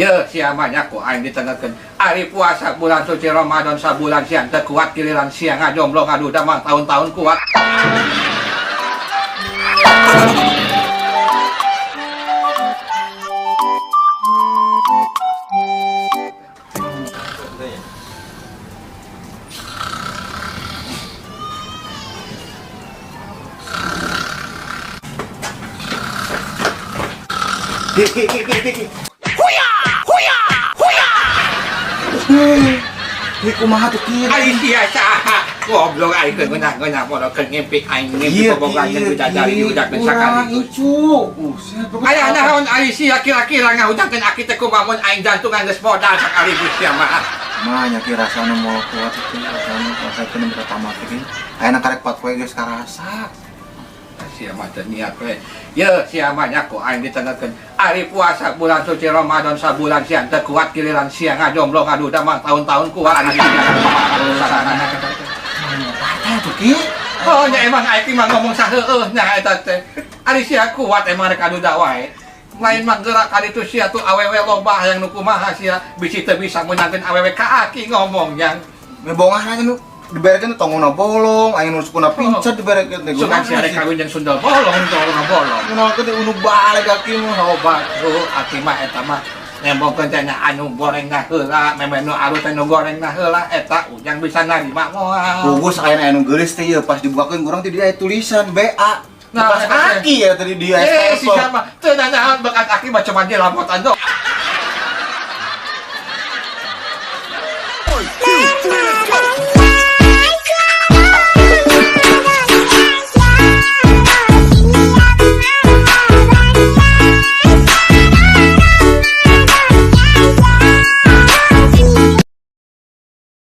Ye sia mah nya ku aing ditengekeun. Ari puasa bulan suci Ramadan sabulan sia teu kuat, giliran sia ngajomblo ngaduda mah tahun-tahun kuat. Ki, ki, ki, ki, ki, ki. Huya! Huya! Huya! Ki, kumaha tuh, Ki? Ari sia saha? Goblok, aing keur ngeunah-ngeunah bodoh, keur ngimpi aing ngimpi Iya, bobogan Ki, jeung bidadari Ki. dihudangkeun Urang sakaligus. incu. Buset, bagus. Aya naon ari sia kira-kira ngahudangkeun aki teh kumaha mun aing jantungan geus modal sakaligus sia mah. Mah nya, Ki, rasana moal kuat itu, rasana rasakeun minta tamat, Ki. Ayeuna karek 4 poe geus karasa. Sia mah teu niat we. Ye sia mah nya ku aing ditengekeun. Ari puasa bulan suci Ramadan sabulan sia teu kuat, giliran sia ngajomblo ngaduda mah tahun-tahun kuat. Ari sia Partai tuh, Ki. Oh nya emang aing mah ngomong saheueuh nya eta teh. Ari sia kuat emang rek aduda wae. Lain mah gerak kali itu sia tuh awewe loba yang nu kumaha sia bisi teu bisa meunangkeun awewe ka aki ngomong yang Ngebongah aja nu diberekeun tongona bolong, aing nu sukuna pincet diberekeun teh. Sugan sia rek kawin jeung sundel bolong, tongona bolong. Ngenalkeun teh unu balik kaki mah. Loba tuh aki mah eta mah nembongkeun teh nya anu goreng na heula, meme nu alus teh nu goreng na heula, eta ujang bisa narima moal. Pugus aya anu geulis teh ieu, pas dibukakeun kurang teh dia aya tulisan BA. Nah, bekas eta teh. aki ya tadi dia. Eh, si siapa? Teu nanaon bekas aki mah, cuma dia lapotan doang.